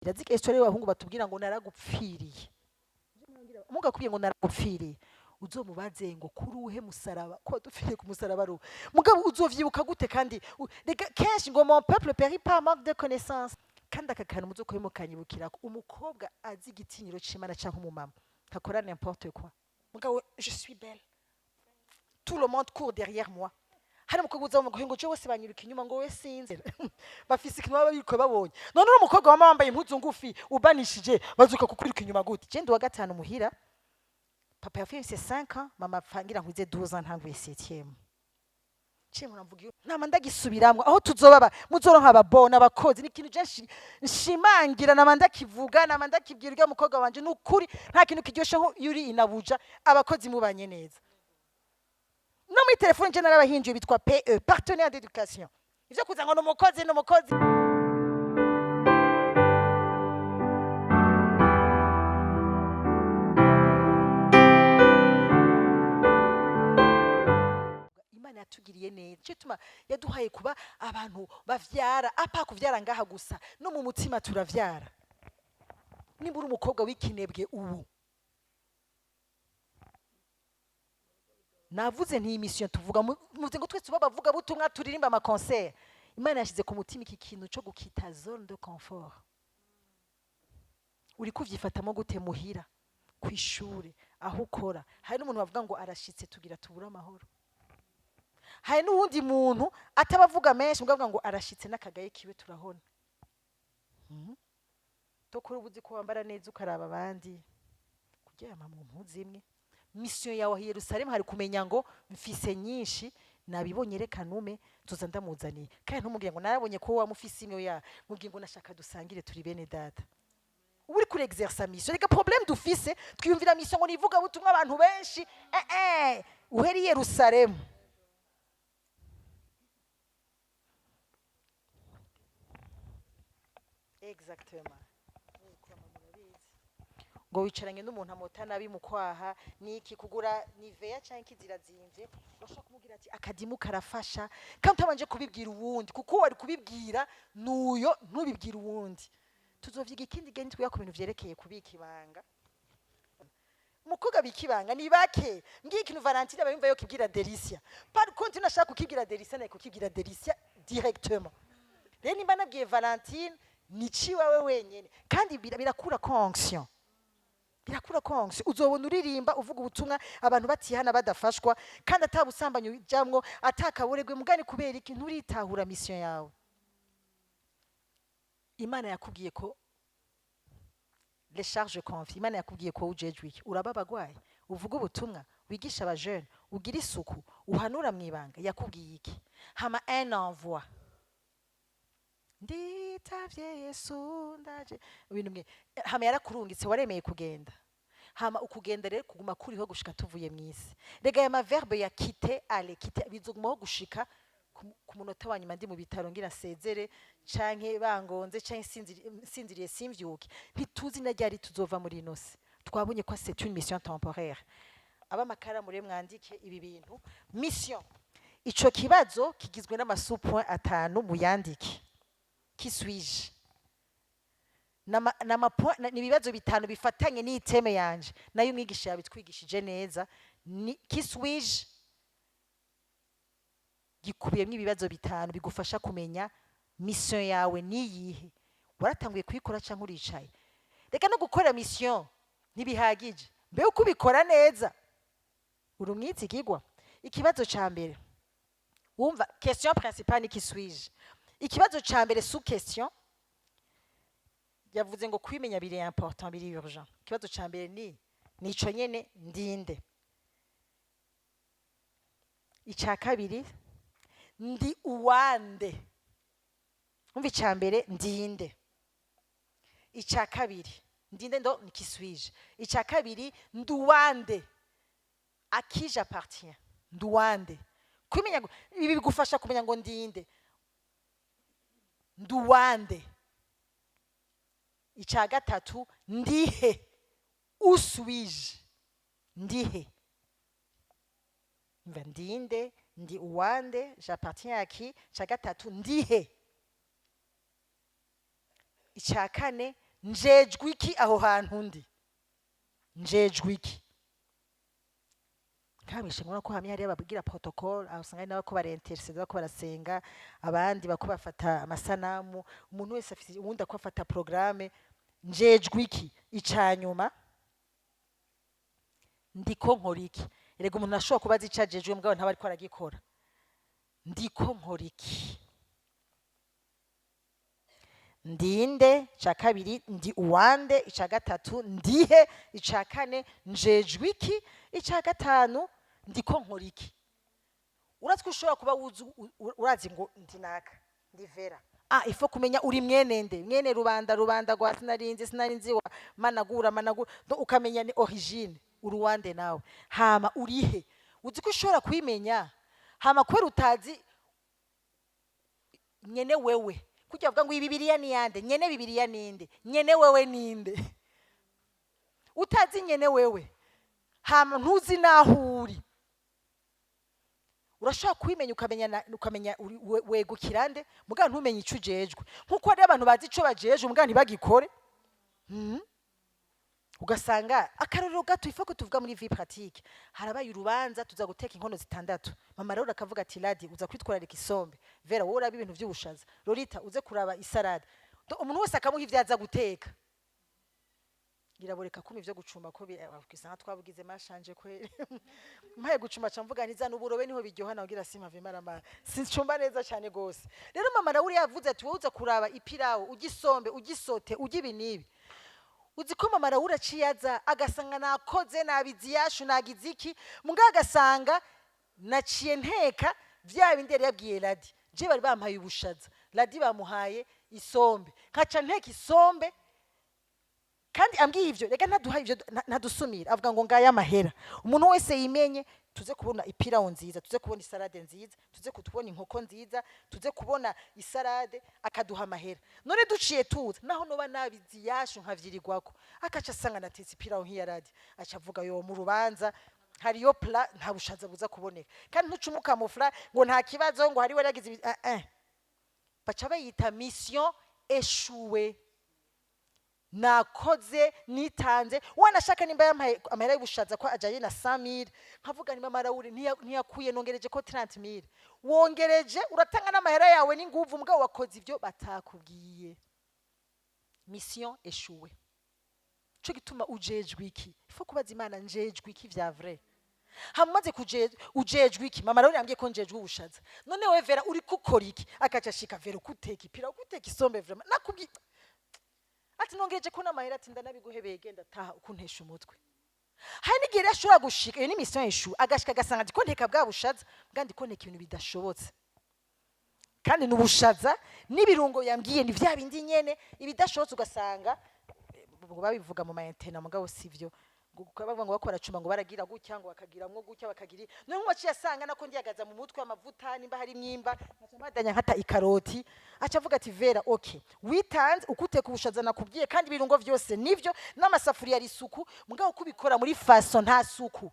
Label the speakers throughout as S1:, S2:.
S1: Irazika histoire y'abahungu batubwira ngo naragupfiriye. Umuhungu akubwiye ngo naragupfiriye, uzomubaze ngo kuri uwuhe musaraba, ko wadupfiriye ku musaraba ari uwo? Mugabo uzovyibuka gute? Kandi rega kenshi ngo mon peuple périt par manque de connaissance. Kandi aka kantu muzokobe mukanyibukirako: umukobwa azi igitinyiro c'Imana canke umumama ntakora n'importe quoi. Mugabo je suis belle, tout le monde court derrière moi. Hari umukobwa uza mu ngo jewe bose banyiruka inyuma, ngo we sinzi bafise ikintu baba biriko babonye. None uri umukobwa wama wambaye impuzu ngufi ubanishije, bazuka kukwiruka inyuma gute? Je ndi uwa gatanu muhira. Papa yapfuye mfise 5 ans, mama apfa ngira nkwize 12 ans, ntanguye 7e. Ciye muramvuga iyo nama ndagisubiramwo aho tuzobaba muzoronka ababona abakozi. Ni ikintu je nshimangira, nama ndakivuga, nama ndakibwira urya mukobwa wanje. Ni ukuri nta kintu kiryoshe nko iyo uri inabuja, abakozi mubanye neza. No muri telefone je narabahinduye, bitwa PE, partenaire d'éducation. Ivyo kuza ngo ni umukozi, ni umukozi. Imana yatugiriye neza, cyo tuma yaduhaye kuba abantu bavyara, apa kuvyara ngaha gusa, no mu mutima turavyara. Nimba uri umukobwa w'ikinebwe, ubu navuze nti iyi mission tuvuga muvuze ngo twese tuba abavuga butumwa, turirimba ama concert. Imana yashyize ku mutima iki kintu cyo gukita zone de confort. Uri kuvyifatamo gute muhira, ku ishure, aho ukora? Hari n'umuntu bavuga ngo arashitse, tugira tubure amahoro. Hari n'uwundi muntu atabavuga menshi, mugabo avuga ngo arashitse n'akagaye kiwe turahona. Tokora ubuzi ko wambara neza, ukaraba abandi kuryama mu mpuzu imwe. Mission yawe aho i Yerusalemu hari kumenya ngo mfise nyinshi, nabibonye, reka nume nzoza ndamuzaniye. Kandi ntumubwire ngo narabonye ko wamufise imwe ya, mubwire ngo nashaka dusangire, turi bene data. Uba uri kuri exercer mission. Reka problème dufise, twiyumvira mission ngo nivuga butumwa abantu benshi. Uheri i Yerusalemu. Exactement, ngo wicaranye n'umuntu amota nabi mu kwaha, niki kugura Nivea canke kizirazimvye, urashobora kumubwira ati akadimu karafasha, kandi utabanje kubibwira uwundi, kuko wari kubibwira nuyo, ntubibwire uwundi. Tuzovyiga ikindi gihe nitwiga ku bintu vyerekeye kubika ibanga. Umukobwa abika ibanga ni bake. Ngiye ikintu Valentine aba yumva yo kibwira Delicia, par contre nashaka kukibwira Delicia, naye kukibwira Delicia directement. Rero nimba nabwiye Valentine, ni ciwawe wenyene. Kandi birakura connexion, birakura konse. Uzobona uririmba, uvuga ubutumwa, abantu batihana, badafashwa, kandi atabusambanyi ujamwo, atakaburegwe mugani. Kubera iki? Nturitahura mission yawe. Imana yakubwiye ko les charges confiées, Imana yakubwiye ko ujejwe iki? Uraba abagwayi, uvuga ubutumwa, wigisha abajene, ugira isuku, uhanura mu ibanga. Yakubwiye iki? Hama un envoi: nditavye Yesu, ndaje. Ibintu mwe hama yarakurungitse, waremeye kugenda. Hama ukugenda rero kuguma kuriho gushika tuvuye mw'isi. Rega aya ma verbe ya quitter, aller, quitter, bizogumaho gushika ku munota wa nyuma ndi mu bitaro ngira nsezere, canke bangonze, canke nsinziriye simvyuke. Ntituzi na ryari tuzova muri ino si. Twabonye ko c'est une mission temporaire. Abamakaramu rero mwandike ibi bintu. Mission, ico kibazo kigizwe n'ama sous-points atanu, muyandike: qui suis-je? Ni ibibazo bitanu bifatanye n'iyi thème yanje, nayo umwigisha yabitwigishije neza. Ni qui suis-je gikubiyemo ibibazo bitanu bigufasha kumenya mission yawe niyihe. Waratanguye kuyikora cyangwa uricaye? Reka no gukora mission ntibihagije, mbe uko ubikora neza, uri umwizigigwa? Ikibazo ca mbere, wumva question principale ni qui suis-je. Ikibazo ca mbere, sous question, yavuze ngo kwimenya biri important, biri urgent. Ikibazo ca mbere ni nico nyene: ndinde? Ica kabiri, ndi uwande? Umva, ica mbere ndinde, ica kabiri ndinde, ndo ni qui suis-je. Ica kabiri, ndi uwande? À qui j'appartiens? Ndi uwande? Kwimenya ibi bigufasha kumenya ngo ndinde, ndi uwande. Icya gatatu, ndihe? Où suis-je? Ndihe? Mva, ndinde, ndi uwande, j'appartiens à qui. Icya gatatu, ndihe? Icya kane, Njejwe iki aho hantu ndi? Njejwe iki? Nkabishe ngona ko hamwe hariya babwira protocole, aho usanga hari n'abako barinterceda, bako barasenga, abandi bako bafata amasanamu, umuntu wese afise uwundi ako afata programme. Njejwe iki? Icanyuma, ndiko nkora iki? Erega umuntu ashobora kuba azi ico ajejwe, mugabo ntaba ariko aragikora. Ndiko nkora iki? Ndinde? Ica kabiri, ndi uwande? Ica gatatu, ndihe? Ica kane, njejwe iki? Ica gatanu, ndiko nkora iki? Urazi ko ushobora kuba wuzi, urazi ngo ndi naka, ndi Vera. Ah, ifo kumenya uri mwene nde, mwene rubanda, rubanda rwa sinarinzi, sinarinzi wa managura, managura. Donc ukamenya ni origine, uruwande nawe. Hama urihe? Uzi ko ushobora kwimenya, hama kubera utazi nyene wewe, kujya bavuga ngo iyi Bibiliya ni yande, nyene Bibiliya ninde, nyene wewe ninde? Utazi nyene wewe, hama ntuzi naho uri. Urashobora kwimenya, ukamenya ukamenya wegukira nde, mugabo ntumenye ico ujejwe. Nkuko hari abantu bazi ico bajejwe mugabo ntibagikore. Ugasanga akarorero gato, ifo ko tuvuga muri vie pratique, harabaye urubanza, tuza guteka inkono zitandatu. Mama rero akavuga ati: "Ladi, uza kwitwararika isombe, Vera, wowe uraba ibintu vy'ubushaza, Lorita, uze kuraba isalade." Umuntu wese akamuha ivyo aza guteka. Iraboreka kuma ivyo gucumba ko kwisanga twabugize mashanje kwere. Mpaye gucumba ca mvuga ntiza n'uburobe niho biryoha, nagira simpave marama sincumba neza cyane gose. Rero mama nawe yavuze ati: "Wowe uza kuraba ipirawo, ujya isombe, ujya isote, ujya ibi n'ibi." Uzi ko mama nawe aciye aza agasanga nakoze nabizi yashu nagize iki, mbwa agasanga naciye nteka vya bindi yari yabwiye Ladi. Je bari bampaye ubushaza, Ladi bamuhaye isombe, nkaca nteka isombe. Kandi ambwiye ivyo, reka ntaduha ivyo, ntadusumira, avuga ngo ngaya amahera, umuntu wese yimenye, tuze kubona ipirawo nziza, tuze kubona isalade nziza, tuze kubona inkoko nziza, tuze kubona isalade, akaduha amahera. None duciye tuza naho noba nabizi yashu nkavyirirwako, akaca asanga natetse ipirawo nk'iya Radi, aca avuga yo mu rubanza hariyo plat, nta bushaza buza kuboneka. Kandi ntucumukamufra ngo nta kibazo, ngo hariwe yagize baca bayita mission échouée. Nakoze, nitanze, wanashaka nimba yampaye amahera y'ubushaza ko ajanye na 100000, nkavuga ni mama Raoul ntiyakuye, nongereje ko 30000. Wongereje, uratanga n'amahera yawe n'inguvu, mugabo wakoze ivyo batakubwiye. Mission échouée. Cyo gituma ujejwe iki? Ifo kubaza Imana: njejwe iki vya vrai? Hamaze kujejwe, ujejwe iki? Mama Raoul yambwiye ko njejwe ubushaza. None we Vera, uri kukora iki? Akaca ashika: "Vera, kuteka ipira, kuteka isombe, vraiment nakubwiye." Ati: "Nongereje ko n'amahera." Ati: "Ndanabiguhebeye, genda taha ukuntesha umutwe." Hari n'igihe rero ashobora gushika, iyo ni mission échouée, agashika agasanga ndiko nteka bwa bushaza bwa, ndiko nteka ibintu bidashobotse, kandi ni ubushaza n'ibirungo yambwiye ni vya bindi nyene ibidashobotse. Ugasanga ubwo babivuga mu ma internat, mugabo sivyo, ngo bavuga ngo bakora cuma, ngo baragira gutya, ngo bakagiramwo gutya, bakagira. None nk'uwaciye asanga nako ndiyagaza mu mutwe amavuta, nimba hari mwimba nkaca mbandanya nkata ikaroti, aca avuga ati: "Vera, okay, witanze ukuteka ubushaza nakubwiye, kandi ibirungo vyose nivyo n'amasafuriya ari isuku, mugabo kubikora muri façon nta suku."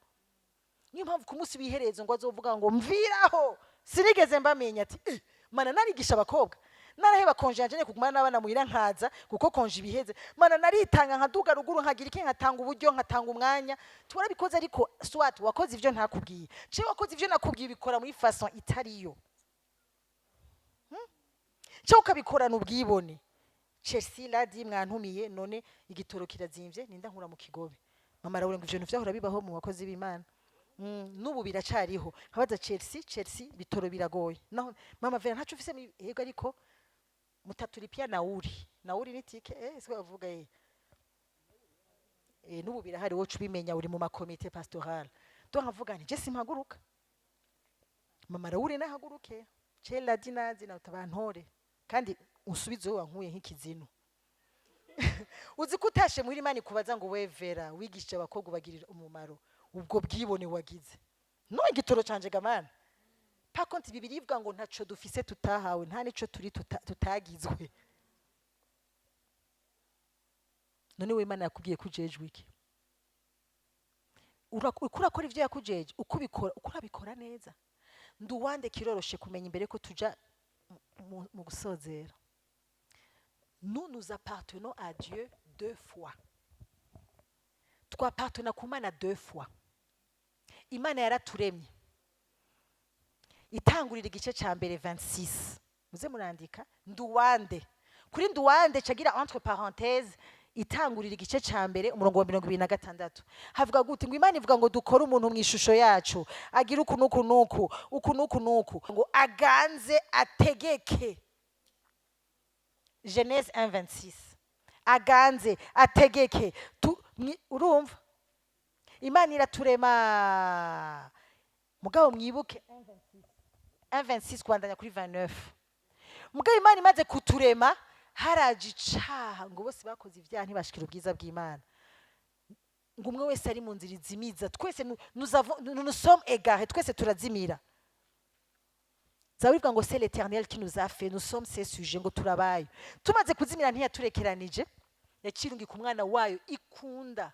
S1: Niyo mpamvu ku munsi w'iherezo ngo azovuga ngo: "Mviraho, sinigeze mbamenya." Ati: "Eh, mana, narigisha abakobwa, naraheba congé yanje kugumana n'abana muhira, nkaza kuko congé ibiheze. Mana, naritanga, nkaduga ruguru, nkagira iki, nkatanga uburyo, nkatanga umwanya, twarabikoze, ariko soit wakoze ivyo ntakubwiye, ce wakoze ivyo nakubwiye, ubikora muri façon itariyo, Ce ukabikorana ubwibone." Chelsea, Ladi, mwantumiye, none igitoro kirazimvye, ninda nkura mu kigobe. Mama arawure ngo ivyo bintu vyahora bibaho mu bakozi b'Imana. N'ubu biracariho. Nkabaza Chelsea: "Chelsea, bitoro biragoye." Naho mama Vera ntaco ufise yego, ariko mutatulipia nauri, nauri ni ticket, siko bavuga? N'ubu birahari, woca ubimenya uri mu makomite pastoral. Donc nkavuga nti: "Je simpaguruka, mama Raoul nahaguruke, ce Ladi nazi na utabantore, kandi unsubize wankuye nk'ikizinu." Uzi ko utashe muhira Imana ikubaza ngo: "We Vera, wigishije abakobwa, ubagirira umumaro, ubwo bwibone wagize no igitoro canje gamana?" Par contre Bibiliya ivuga ngo ntaco dufise tutahawe, nta nico turi tutagizwe. None we, Imana yakubwiye ko ujejwe iki? Uko urakora ivyo yakujeje? Uko ubikora, uko urabikora neza? Nduwande? Kiroroshe kumenya. Imbere ko tuja mu gusozera. Nous, nous appartenons à Dieu deux fois. Twappartena ku Mana deux fois. Imana yaraturemye. Itangurira igice cya mbere 26, muze murandika. Nduwande kuri nduwande cagira entre parenthèse Itangurira igice cya mbere, umurongo wa 26, havuga gute? Ngo Imana ivuga ngo dukore umuntu mu ishusho yacu, agira uku nuku nuku, uku nuku nuku, ngo aganze, ategeke. Genèse 1:26, aganze, ategeke. Urumva Imana iraturema. Mugabo mwibuke 1:26 kubandanya kuri 29. Mugabo Imana imaze kuturema, haraje icaha, ngo bose bakoze ibyaha ntibashikira ubwiza bw'Imana, ngo umwe wese ari mu nzira izimiza. Twese nous nous sommes égarés, twese turazimira. Zaburi ivuga ngo c'est l'Éternel qui nous a fait, nous sommes ses sujets, ngo turabayo. Tumaze kuzimira, ntiyaturekeranije, yacirungika umwana wayo ikunda,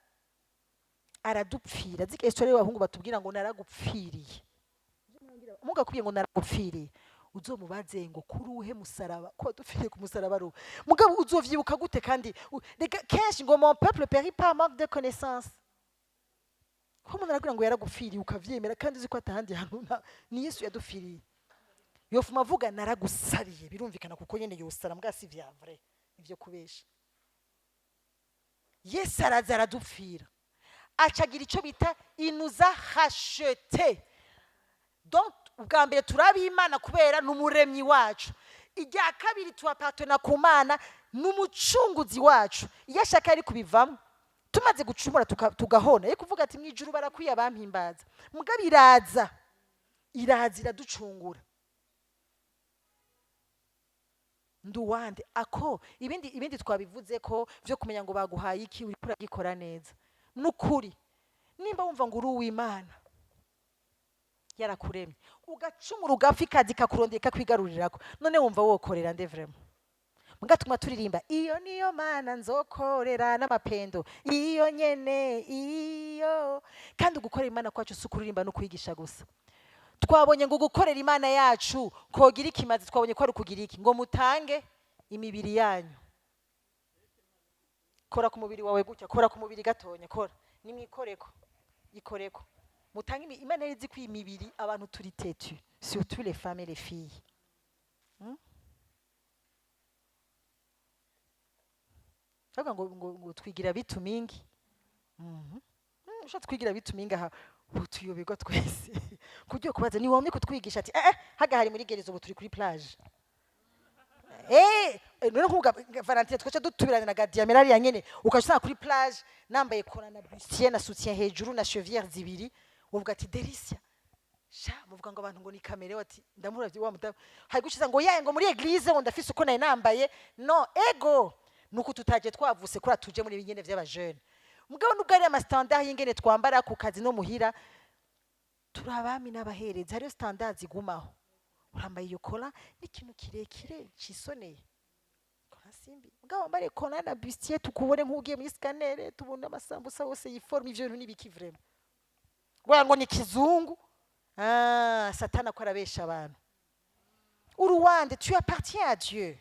S1: aradupfira. Zika histoire y'abahungu batubwira ngo naragupfiriye. Mugakubwiye ngo naragupfiriye, uzomubaze ngo kuri uwuhe musaraba, ko wadupfiriye ku musaraba ari uwo? Mugabo uzovyibuka gute? Kandi rega kenshi ngo mon peuple périt par manque de connaissance. Ko umuntu arakubwira ngo yaragupfiriye, ukavyemera kandi uzi ko atahandi hantu ni Yesu yadupfiriye. Yofuma avuga naragusariye, birumvikana kuko nyene yosara, mbwa si vya vrai ivyo kubesha. Yesu araza, aradupfira, acagira icyo bita il nous a racheté. Donc ubwa mbere turabimana kubera ni umuremyi wacu. Irya kabiri, tuappartena ku Mana, ni umucunguzi wacu. Iyo ashaka yari kubivamo. Tumaze gucumura tugahona, yo kuvuga ati mu ijuru barakwiye abampimbaza. Mugabo iraza, iraza iraducungura. Nduwande ako ibindi twabivuze ko byo kumenya ngo baguhaye iki, uriko uragikora neza. Nukuri nimba wumva ngo uri uw'Imana, yarakuremye, ugacumura, ugapfa, ikaza ikakurondera, ikakwigarurirako, none wumva wokorera nde vraiment? Mugatuma turirimba iyo niyo Mana nzokorera n'amapendo iyo nyene iyo. Kandi ugukorera Imana kwacu si ukuririmba no kwigisha gusa. Twabonye ngo gukorera Imana yacu kogira ikimazi, twabonye ko ari ukugira iki? Ngo mutange imibiri yanyu. Kora ku mubiri wawe gutya, kora ku mubiri gatonya, kora nimwikoreko, ikoreko, mutange. Imana yari izi ko iyi mibiri abantu turi têtu, surtout les femmes et les filles. Bavuga ngo twigira bitu mingi. Ushatse twigira bitu mingi aha, ubu tuyoberwa twese kuryo kubaza ni wamye kutwigisha ati eh eh haga hari muri gereza, ubu turi kuri plage. None nkuga Valentine twaca dutubirana na Gadiamela ariya nyene, ukaca usanga kuri plage nambaye collant na bustier na soutien hejuru na chevillères zibiri, uvuga ati Delicia sha, muvuga ngo abantu ngo ni kamere, ati ndamuravye wa mudamu hari gushiza ngo yaye ngo muri église ngo ndafise uko nari nambaye. No ego nuko tutaje twavuse kuri tuje muri bingene vy'abajene. Mugabo nubwo ari ama standard y'ingene twambara ku kazi no muhira, turi abami n'abaherezi, hariyo standard zigumaho. Urambaye iyo collant n'ikintu kirekire cisoneye, collant simbi, mugabo wambare collant na bustier, tukubone nk'ugiye muri scanner, tubone amasambusa yose yiforme. Ivyo bintu nibiki vraiment? Ngo ngo ni kizungu. Ah, Satani ko arabesha abantu. Uruwande, tu appartiens à Dieu.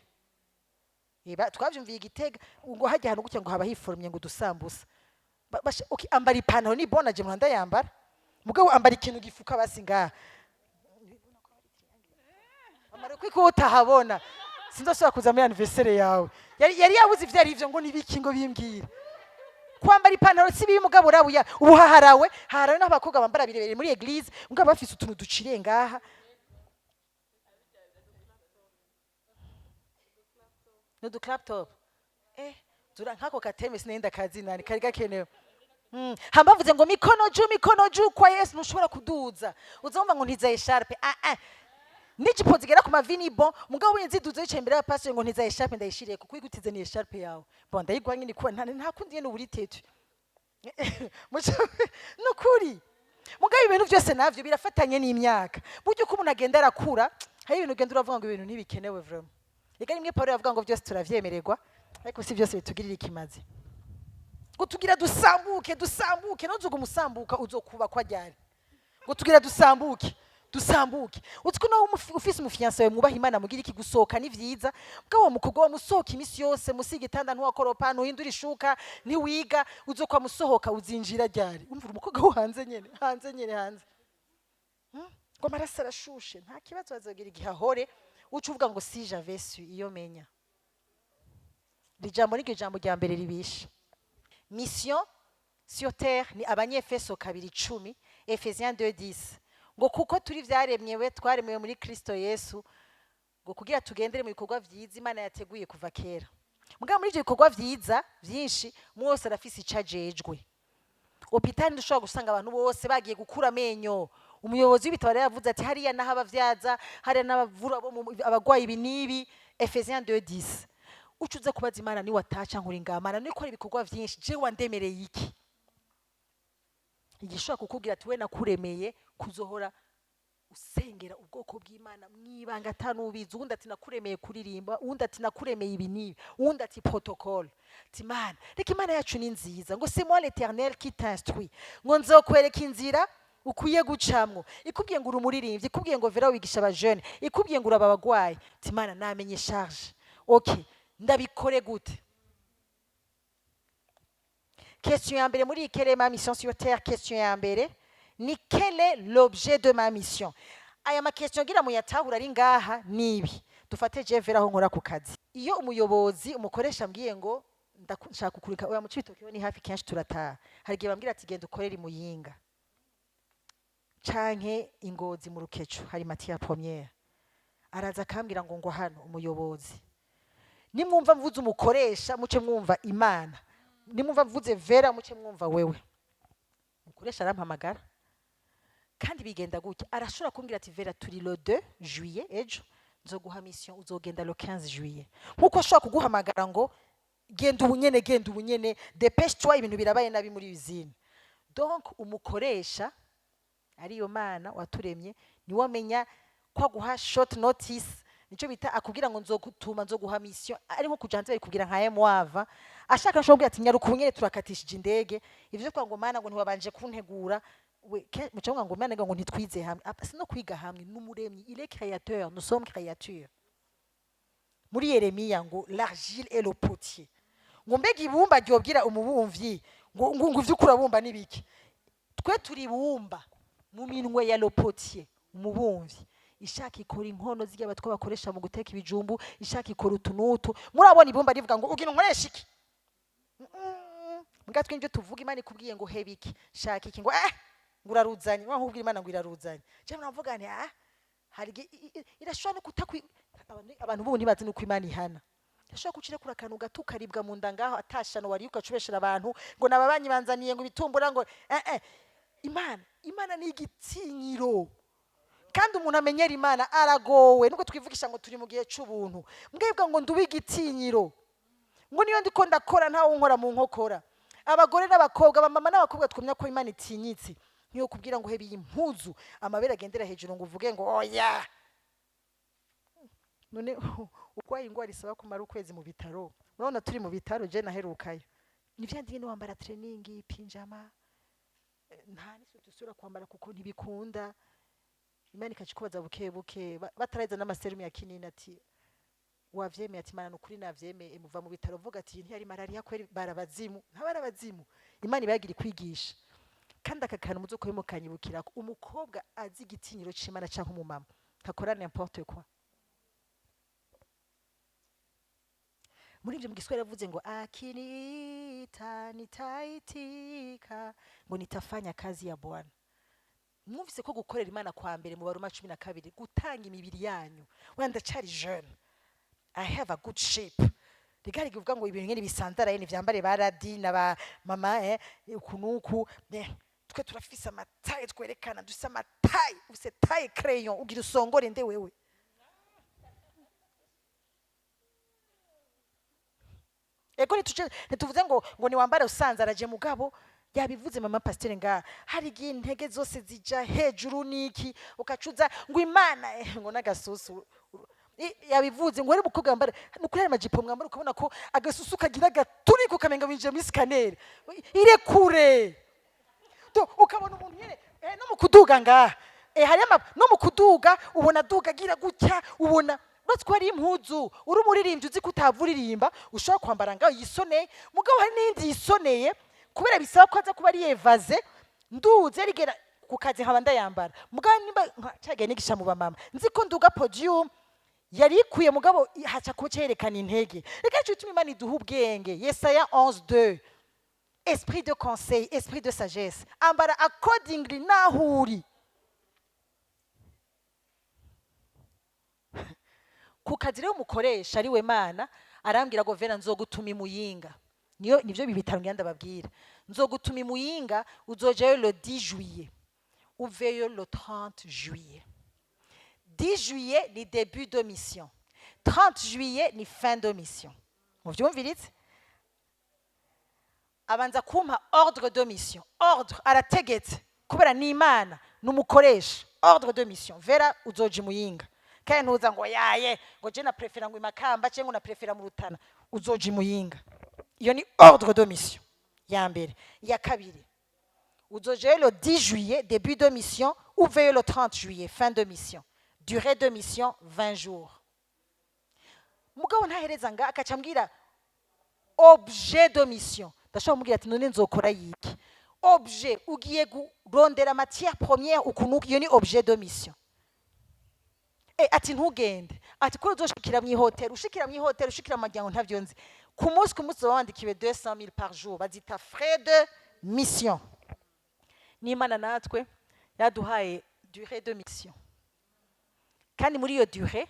S1: Eba twavyumviye igitega ngo hajya ahantu gutya ngo haba hiformye ngo udusambusa. Okay, ambara ipantaro ni bona, je muhanda yambara, mugabo ambara ikintu gifuka basi ngaha. Amara kwiko utahabona, sinzosubira kuza muri anniversaire yawe. Yari yabuze ivyo ari ivyo ngo nibiki, ngo bimbwire. Kwambara ipantaro si bibi, mugabo urabuya ubu haharawe, haharawe n'aho abakobwa bambara birebire muri église, mugabo bafise utuntu duciriye ngaha. Nudu crop top zura nkako kateme sinenda kazi nani kari gakenewe. Hamba bavuze ngo mikono juu, mikono juu kwa Yesu, ntushobora kuduza. Uzumva ngo ntiza écharpe. Ah ah, n'ijipo zigera ku mavi ni bon, mugabo wenzi ziduze yicaye imbere ya pastor ngo ntiza écharpe ndayishiriye, kuko igutize ni écharpe yawe. Bon, ndayiguha nyine kuba nta kundi nyene uri têtu. Nukuri mugabo ibintu byose navyo birafatanye n'imyaka. Buryo uko umuntu agenda arakura, hari ibintu ugenda uravuga ngo ibintu ntibikenewe vraiment. Reka rimwe Paulo yavuga ngo byose turavyemererwa, ariko si byose bitugirira ikimazi. Ngo tugira dusambuke, dusambuke, ntuzuge umusambuka, uzokubakwa ryari? Ngo tugira dusambuke. Dusambuke. Uzi ko nawe ufise umu fiancé wawe mwubaha Imana, mugira iki, gusohoka ni vyiza. Bwa wa mukobwa wamusohoka imisi yose, musi igitanda, ntiwakoropa, ntuhindura ishuka, ntiwiga, uzokwa musohoka, uzinjira ryari? Umvura umukobwa wo hanze nyene, hanze nyene, hanze. Ngo amaraso arashushe, nta kibazo, azogira igihe ahore uca uvuga ngo si j'avais su, iyo menya. Iri jambo niryo jambo rya mbere ribisha. Mission sur terre ni Abanyefeso 2:10, Ephésiens 2:10, ngo kuko turi vyaremyewe, twaremewe muri Kristo Yesu, ngo kugira tugendere mu bikorwa vyiza Imana yateguye kuva kera. Mugabo muri ivyo bikorwa vyiza vyinshi, umwe wese arafise ico ajejwe. Hôpital ndushobora gusanga abantu bose bagiye gukura amenyo. Umuyobozi w'ibitaro rero yavuze ati hariya naho abavyaza, hariya n'abavura abagwayi ibi n'ibi. Ephésiens 2:10. Uca uza kubaza Imana ni wataca nkuri ngamana niko ari ibikorwa vyinshi, je wandemereye iki? Igishobora kukubwira ati we nakuremeye kuzohora usengera ubwoko bw'Imana mwibanga atanubizi, uwundi ati nakuremeye kuririmba, uwundi ati nakuremeye ibi n'ibi, uwundi ati protocole. Ati Imana, reka, Imana yacu ni nziza. Ngo c'est moi l'Éternel qui t'instruit, ngo nzokwereka inzira ukwiye gucamwo. Ikubwiye ngo uri umuririmbyi, ikubwiye ngo Vera wigisha abajene, ikubwiye ngo uraba abagwayi. Ati Imana, namenye charge, okay, ndabikore gute? Question ya mbere muri quelle est ma mission sur terre, question ya mbere ni quel est l'objet de ma mission? Aya ma question ngira muyatahura ari ngaha nibi. Dufate je Vera aho nkora ku kazi, iyo umuyobozi, umukoresha ambwiye ngo nshaka kukurika, oya, mu Cibitoke ni hafi, kenshi turataha. Hari igihe bambwira ati genda ukorere i Muyinga canke Ingozi mu Rukecu, hari matière première. Araza akambwira ngo hano umuyobozi. Nimwumva mvuze umukoresha, muce mwumva Imana. Nimwumva mvuze Vera, muce mwumva wewe. Umukoresha arampamagara kandi bigenda gutya: arashobora kumbwira ati Vera, turi le 2 juillet, ejo nzoguha mission, uzogenda le 15 juillet. Nkuko ashobora kuguhamagara ngo genda ubunyene, genda ubunyene, dépêche toi, ibintu birabaye nabi muri usine. Donc umukoresha ariyo Mana waturemye niwe amenya ko aguha short notice, nico bita akubwira ngo nzogutuma, nzoguha mission. Ari nko kuja hanze, babikubwira nka mwava ashaka, ashobora kubwira ati nyaruka ubunyene, turakatishije indege. Ivyo kuvuga ngo Mana, ngo ntiwabanje kuntegura we, muca muvuga ngo Mana, ngo ntitwize hamwe. Apa, si no kwiga hamwe n'Umuremyi. Il est créateur, nous sommes créatures. Muri Yeremiya ngo l'argile et le potier, ngo mbega ibumba ryobwira umubumvyi ngo ivyo urabumba nibiki? Twe turi ibumba mu minwe ya le potier, umubumvyi. Ishaka ikora inkono zirya batwa bakoresha mu guteka ibijumbu, ishaka ikora utu n'utu. Murabona ibumba rivuga ngo ugira unkoresha iki? Mbwa twe nivyo tuvuga. Imana ikubwiye ngo heba iki, shaka iki, ngo ngo uraruzanye, wa nkubwira Imana ngo iraruzanye. Je muravuga nti hari irashobora no kutakwi. Abantu bubu ntibazi nuko Imana ihana. Irashobora kucira kuri akantu gato ukaribwa mu nda ngaho, atashano wariye, ukacubeshera abantu ngo nababanyi banzaniye ngo ibitumbura, ngo Imana ni igitinyiro, kandi umuntu amenyera Imana aragowe. Nubwo twivugisha ngo turi mu gihe c'ubuntu, mbwebwa ngo ndube igitinyiro, ngo niyo ndiko ndakora ntawe unkora mu nkokora. Abagore n'abakobwa, abamama n'abakobwa, twumya ko Imana itinyitse. Niyo kubwira ngo hebe iyi mpuzu, amabere agendera hejuru, ngo uvuge ngo oya. None urwaye ingwara isaba kumara ukwezi mu bitaro, urabona turi mu bitaro, je naherukayo, ni vya ndingene wambara training, pyjama, nta n'isuti usubira kwambara kuko ntibikunda. Imana ikacikubaza buke buke, bataraheza n'amaserumu ya kinini, ati wavyemeye? Ati Mana, nukuri navyemeye. Muva mu bitaro uvuga ati iyi ntiyari malaria kweri, barabazimu, ntabarabazimu. Imana iba yagira ikwigisha. Kandi aka kantu muzokobe mukanyibukirako: umukobwa azi igitinyiro c'Imana canke umumama ntakora n'importe quoi. Muri ibyo mu Giswahili yavuze ngo akiniita nitaitika, ngo nitafanya kazi ya Bwana. Mwumvise ko gukorera Imana kwa mbere mu Baroma 12, gutanga imibiri yanyu. Wenda ndacari jeune, I have a good shape, rigari kivuga ngo ibintu ngene bisanzaraye nivyambare baradi na ba mama, uku nuku, twe turafise ama taille twerekana, dufise ama taille. Ufise taille crayon, ugira usongore nde wewe? Ego, ntituvuze ngo niwambare usanzaraje. Mugabo yabivuze mama pasiteri ngaha, hari igihe intege zose zija hejuru niki, ukacuza ngo Imana, ngo n'agasusu. Yabivuze ngo ari umukobwa wambara nukuri hari amajipo mwambara ukabona ko agasusu kagira gaturika, ukamenga winjiye muri scanner. Irekure. To ukabona umuntu nyene, no mu kuduga ngaha. Hari no mu kuduga ubona aduga agira gutya, ubona uretse ko hari impuzu uri umuririmbyi uzi ko utava uririmba, ushobora kwambara ngaho yisoneye. Mugabo hari n'iyindi yisoneye kubera bisaba ko aza kuba ari évasé. Nduze rigera ku kazi nkaba ndayambara, mugabo nimba cagiye nigisha mu bamama, nzi ko nduga podium yari ikwiye, mugabo haca kuba cerekana intege. Reka nico gituma Imana iduha ubwenge. Yesaya 11:2, esprit de conseil, esprit de sagesse. Ambara accordingly naho uri ku kazi. Rero umukoresha ari we Mana arambwira ngo: "Vera, nzogutuma imuyinga." Niyo nivyo bitaro ngira ndababwira. "Nzogutuma imuyinga, uzojayo le 10 juillet, uveyo le 30 juillet." 10 juillet ni début de mission, 30 juillet ni fin de mission. Muvyumviritse? Abanza kumpa ordre de mission. Ordre arategetse kubera ni Imana, ni umukoresha. Ordre de mission: "Vera, uzoja imuyinga." Kandi ntuza ngo yaye ngo je na préféra ngo imakamba cyangwa ngo na préféra mu Rutana. Uzoja imuyinga. Iyo ni ordre de mission ya mbere. Iya kabiri: uzojayo le 10 juillet, début de mission, uveyo le 30 juillet, fin de mission. Durée de mission 20 jours. Mugabo ntahereza nga, akaca ambwira objet de mission. Ndashobora kumubwira ati: "None nzokora yiki?" Objet: ugiye kurondera matière première ukuntu. Iyo ni objet de mission. Ati: "Ntugende." Ati: "Kuri uzoshikira mu ihoteli, ushikira mu ihoteli, ushikira mu muryango, ntavyo nzi. Ku munsi uba wandikiwe 200 000 par jour, bazita frais de mission." N'Imana natwe yaduhaye durée de mission. Kandi muri iyo durée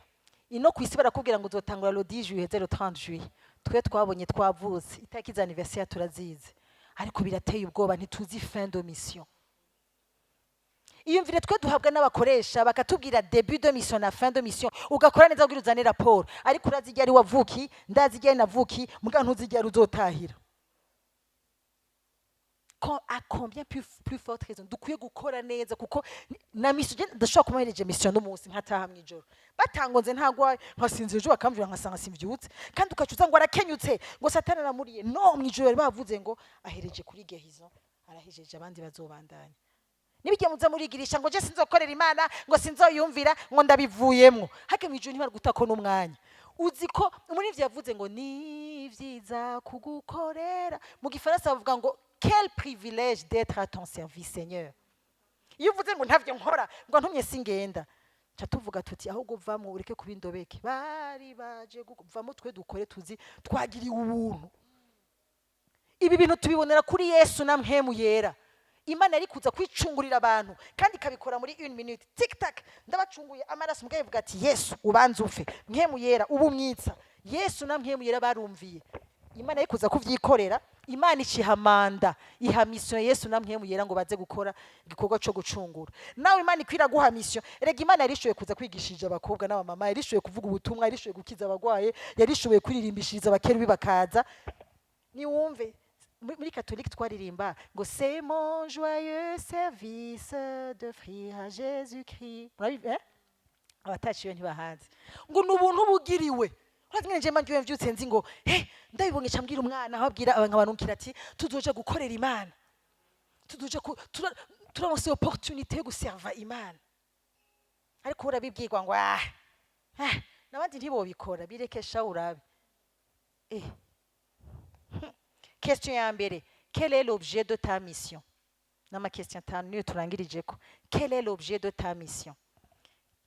S1: ino ku isi barakubwira ngo uzotangura le 10 juillet, le 30 juillet. Twe twabonye twavutse, itariki za anniversaire turazizi, ariko birateye ubwoba, ntituzi fin de mission. Iyumvire twe duhabwa n'abakoresha bakatubwira début de mission na fin de mission, ugakora neza kugira uzane raporo, ariko urazi igihe ari wavuki, ndazi igihe navuki, muga ntuzi igihe ari uzotahira. À combien plus forte raison dukwiye gukora neza, kuko na mission je ndashobora kumuhereje mission n'umunsi nkataha mw'ijoro batangonze, ntagwaye, nkasinzira, ejo bakamvira nkasanga simvyutse. Kandi ukaca uza ngo arakenyutse, ngo Satani aramuriye. No mw'ijoro bari bavuze ngo ahereje kuri guérison, arahejeje, abandi bazobandanya. Nibijya muza murigirisha ngo je sinzokorera Imana, ngo sinzoyumvira, ngo ndabivuyemwo, hake mw'ijoro ntibaragutako n'umwanya. Uzi ko umurivyi yavuze ngo ni vyiza kugukorera? Mu gifaransa bavuga ngo: "Quel privilège d'être à ton service, Seigneur." Iyo uvuze ngo ntavyo nkora, ngo ntumye singenda, ca tuvuga tuti: "Ahubwo vamwo, ureke kuba indobeke." Bari baje vamo, twe dukore, tuzi twagiriwe ubuntu. Ibi bintu tubibonera kuri Yesu na Mpwemu Yera. Imana yari kuza kwicungurira abantu kandi ikabikora muri une minute, tic tac, ndabacunguye amaraso. Mugabo ivuga ati: "Yesu, ubanze upfe, Mpwemu Yera ubu mwitsa." Yesu na Mpwemu Yera barumviye. Imana yari kuza kuvyikorera, Imana iciha mandat, iha mission Yesu na Mpwemu Yera ngo baze gukora igikorwa co gucungura. Nawe Imana ikwira guha mission. Erega Imana yarishoboye kuza kwigishiriza abakobwa n'abamama, yarishoboye kuvuga ubutumwa, yarishoboye gukiza abagwaye, yarishoboye kuririmbishiriza abakerubi bakaza. Niwumve muri catholique twaririmba ngo: "C'est mon joyeux service d'offrir à Jésus-Christ." Murabizi, eh? Abataciwe ntibahanze ngo ni ubuntu bugiriwe. Urazi ngene je mba mvyutse nzi ngo he ndabibonye, ca mbwira umwana, aho abwira nkabanukira ati: "Tuzoja gukorera Imana, tuzoja turaronse opportunité yo guserva Imana." Ariko urabibwirwa ngo ah, ah, n'abandi ntibobikora, birekesha urabe. Question ya mbere: quel est l'objet de ta mission? N'ama question atanu niyo turangirijeko. Quel est l'objet de ta mission?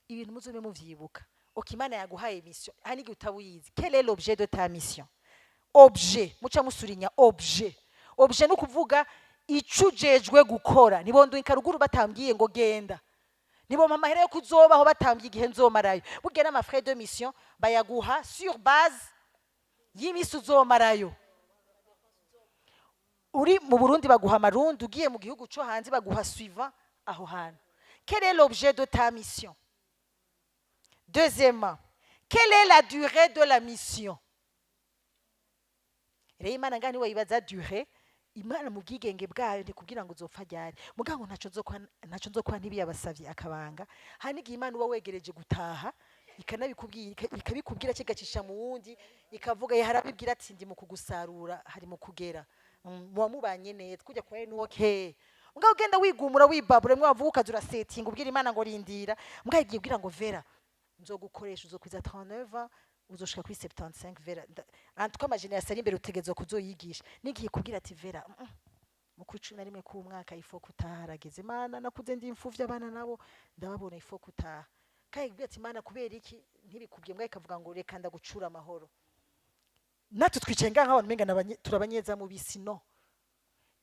S1: Ibintu muzobe muvyibuka. Ok, Imana yaguhaye mission, hari n'igihe utaba uyizi. Quel est l'objet de ta mission? Objet, muca musurinya objet. Objet ni ukuvuga ico ujejwe gukora. Ntibondwika ruguru batambwiye ngo genda, ntibompa amahera yo kuzobaho batambwiye igihe nzomarayo. Burya n'ama frais de mission bayaguha sur base y'imisi uzomarayo. Uri mu Burundi baguha amarundi, ugiye mu gihugu co hanze baguha suivant aho hantu. Quel est l'objet de ta mission? Deuxièmement, quelle est la durée de la mission? Rero Imana ngaha ntiwayibaza durée. Imana mu bwigenge bwayo ntikubwira ngo uzopfa ryari, mugabo ntaco nzokora ntibiyabasavye akabanga. Hari n'igihe Imana uba wegereje gutaha ikanabikubwira, ikabikubwira, kigacisha mu wundi, ikavuga harabibwira ati: "Ndi mu kugusarura, hari mu kugera." Muba mubanye neza kujya kwa Enoke. Mugabo ugenda wigumura, wibabura, mwe wavuga ukaza urasetinga, ubwira Imana ngo rindira. Mugabo igiye ubwira ngo Vera, nzogukoresha, uzokwiza 39 ans, uzoshika kuri 75. Vera, en tout cas ama générations ari imbere utegerezwa kuzoyigisha. Nigiye kubwira ati Vera, mu kwa 11 k'umwaka ifo kutaharageze. Imana, nakuze ndi imfuvyi, abana nabo ndababona, ifo kutaha. Kandi kubwira ati Imana, kubera iki ntibikubwiye? Mbwa ikavuga ngo reka ndagucura amahoro. Natwe twicaye ngaha nk'abantu umenga turabanyezamu bisi. No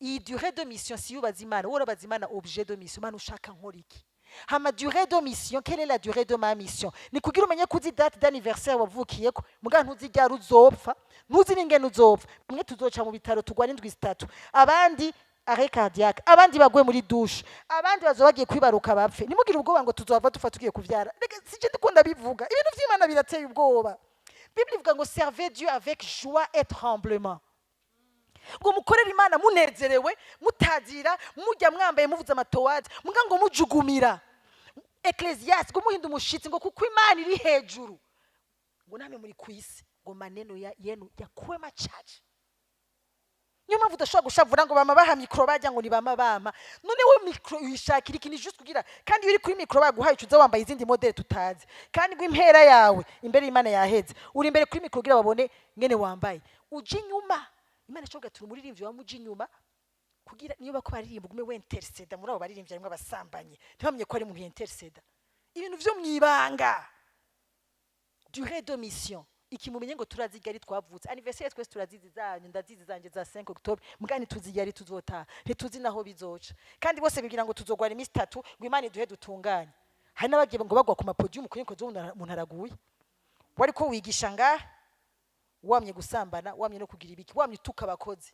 S1: iyi durée de mission, si yubaza Imana, wowe urabaza Imana objet de mission: Imana, ushaka nkora iki? Hama durée de mission, quelle est la durée de ma mission? Ni kugira umenye ko uzi date d'anniversaire wavukiyeko, muga ntuzi ryari uzopfa, ntuzi n'ingene uzopfa. Bamwe tuzoca mu bitaro tugwara indwi 3, abandi arrêt cardiaque, abandi bagwe muri douche, abandi bazoba bagiye kwibaruka bapfe. Ntimugire ubwoba ngo tuzohava dupfa tugiye kuvyara. Reka sije ndikunda bivuga, ibintu vy'Imana birateye ubwoba. Bible ivuga ngo servez Dieu avec joie et tremblement, ngo mukorere Imana munezerewe, mutazira, mujya mwambaye, muvuze amatowazi, muga ngo mujugumira. Ecclésiaste, ngo muhinda umushitsi, ngo kuko Imana iri hejuru, ngo namwe muri ku isi, ngo maneno ya yenu yakuwe machache. Niyo mpamvu udashobora gushavura ngo bama baha micro, bajya ngo nibama bama. None we micro uyishakira iki? Ni juste kugira, kandi iyo uri kuri micro baguhaye, ucuza wambaye izindi modèle tutazi, kandi ngo impera yawe imbere y'Imana yaheze. Uri imbere kuri micro kugira babone ngene wambaye, uje inyuma Imana ishobora gatuma umuririmbyi wamuja inyuma, kugira niyo bako baririmba ugume winterceda muri abo baririmbyi harimo abasambanyi, ntibamenye ko ari umuntu yinterceda ibintu vyo mwibanga. Durée de mission, iki mumenye ngo turazi ryari twavutse. Anniversaire twese turazizi, zanyu ndazizi, zanje za 5 octobre. Muga ntituzi ryari tuzotaha, ntituzi naho bizoca. Kandi bose bigira ngo tuzogwara iminsi 3, ngo Imana iduhe dutunganye. Hari n'abagiye ngo bagwa ku ma podium kuri ko umuntu araguye. Wari ko wigisha ngaha, wamye gusambana, wamye no kugira ibiki, wamye utuka abakozi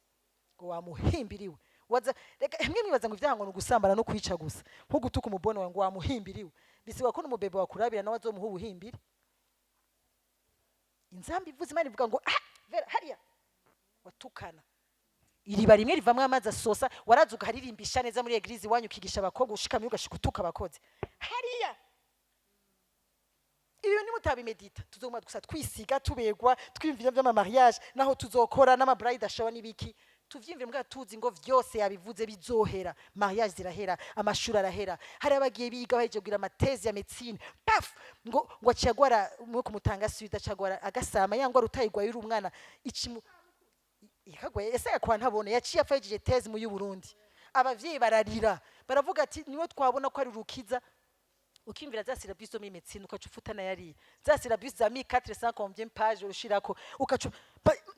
S1: ngo wamuhimbiriwe. Waza reka mwe mwibaza ngo ivyaha ngo ni ugusambana no kwica gusa, nko gutuka umubono wawe ngo wamuhimbiriwe, bisigwa ko n'umubebe wakurabira nawe azomuha ubuhimbiri. Inzambi ivuze, Imana ivuga ngo ah, Vera, hariya watukana, iriba rimwe rivamwo amazi asosa. Waraza ukaririmbisha neza muri église iwanyu, ukigisha abakobwa, ushikamye ugashika utuka abakozi hariya. Ibyo nimutabimedita, tuzoguma gusa twisiga, tubegwa, twiyumvira vy'ama mariage, naho tuzokora n'ama bride shower n'ibiki. Tuvyiyumvire mbwa tuzi ngo vyose yabivuze bizohera. Mariage zirahera, amashuri arahera. Hari abagiye biga, bahejeje kugira ama thèse ya médecine, paf, ngo aciye agwara mwe kumutanga sida, acagwara agasama ya ngwara utayigwaye uri umwana ikimu yakagwaye ese yakwa ntabone. Yaciye apfa yejeje thèse mu y'u Burundi. Abavyeyi bararira, baravuga ati niwe twabona ko ari rukiza. Ukimvira za syllabus zo muri médecine, ukaca ufuta nayari za syllabus za 1400 combien page urushirako, ukaca